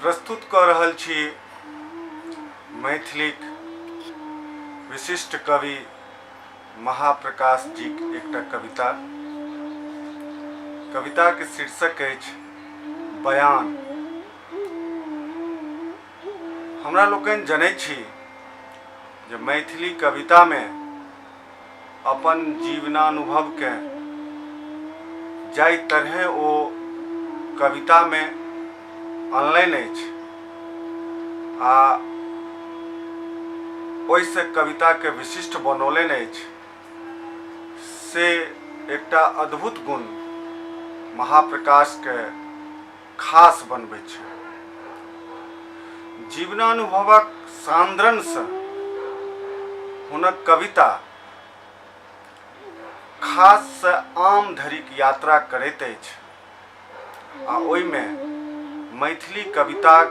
प्रस्तुत कऽ रहल छी मैथिलीक विशिष्ट कवि महाप्रकाश जीक एकटा कविता। कविताके शीर्षक अछि बयान। हमरा लोकनि जनै छी जे मैथिली कवितामे अपन जीवनानुभवकेँ जाहि तरहेँ ओ कवितामे अनलनि अछि आ ओहिसँ कविताके विशिष्ट बनौलनि अछि से एकटा अद्भुत गुण महाप्रकाशके खास बनबै छै। जीवनानुभवक सांद्रणसँ हुनक कविता खाससँ आम धरिक यात्रा करैत अछि आ ओहिमे मैथिली कविताक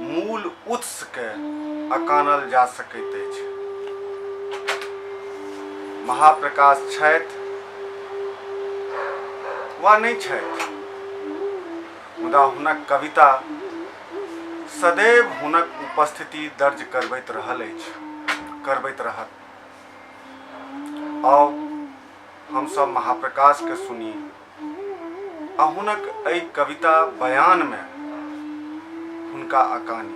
मूल उत्सके अकानल जा सकैत अछि। महाप्रकाश छथि वा नहि छथि, मुदा हुनक कविता सदैव हुनक उपस्थिति दर्ज करबैत रहल अछि, करबैत रहत। आउ हमसभ महाप्रकाशके सुनी आ हुनक एहि कविता बयानमे हुनका अकानी।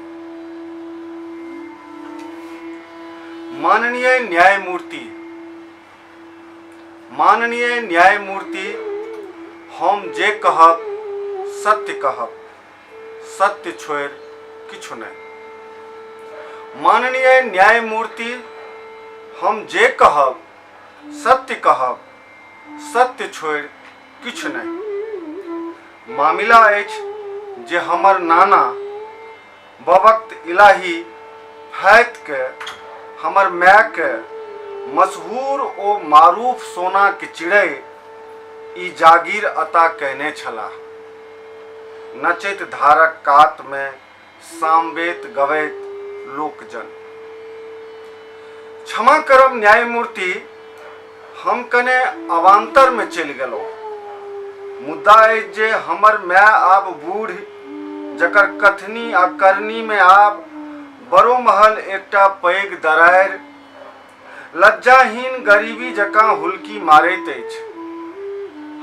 माननीय न्यायमूर्ति, माननीय न्यायमूर्ति, हम जे कहब सत्य कहब, सत्य छोड़ि किछु नहि। माननीय न्यायमूर्ति, हम जे कहब सत्य कहब, सत्य छोड़ि किछु नहि। मामिला अछि जे हमर नाना बवक्त इलाही फैतके हमर मायके मशहूर ओ मारूफ सोनाक चिड़ै ई जागीर अता कयने छलाह। नचैत धारक कातमे सामवेद गबैत लोकजन। क्षमा करब न्यायमूर्ति, हम कने अवान्तरमे चलि गेलहुँ। मुद्दा अछि जे हमर माय आब बूढ़, जकर कथनी आ करनीमे आब बरोमहल एकटा पैघ दरारि लज्जाहीन गरीबी जकाँ हुलकी मारैत अछि।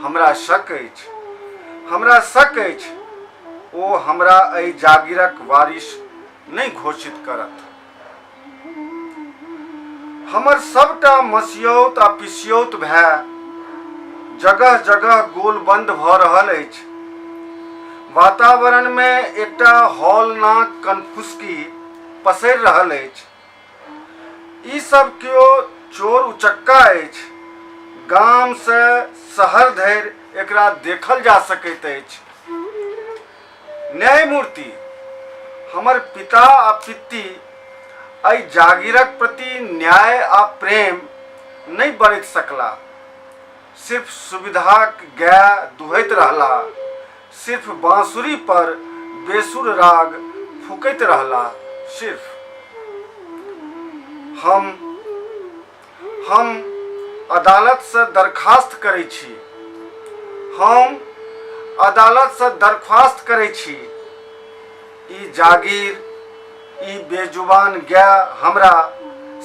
हमरा शक अछि, हमरा शक अछि ओ हमरा एहि जागीरक वारिस नहि घोषित करत। हमर सबटा मसियौत आ पिसियौत भाय जगह जगह गोलबंद भऽ रहल अछि। वातावरणमे एकटा हौलनाक कनफुसकी पसरि रहल अछि। ई सब केओ चोर उचक्का अछि। गामसँ शहर धरि एकरा देखल जा सकैत अछि। न्यायमूर्ति, हमर पिता आ पित्ती एहि जागीरक प्रति न्याय आ प्रेम नहि बरति सकला। सिर्फ सुविधाक गाय दुहैत रहला, सिर्फ बाँसुरी पर बेसुर राग फूकैत रहला, सिर्फ। हम हम अदालतसँ दरखास्त करै छी, हम अदालतसँ दरख्वास्त करै छी, ई जागीर, ई बेजुबान गाय हमरा,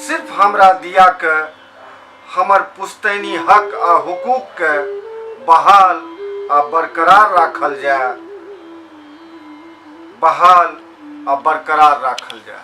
सिर्फ हमरा दिया के हमर पुश्तैनी हक आ हुकूकके बहाल आ बरकरार राखल जाय, बहाल आ बरकरार राखल जाय।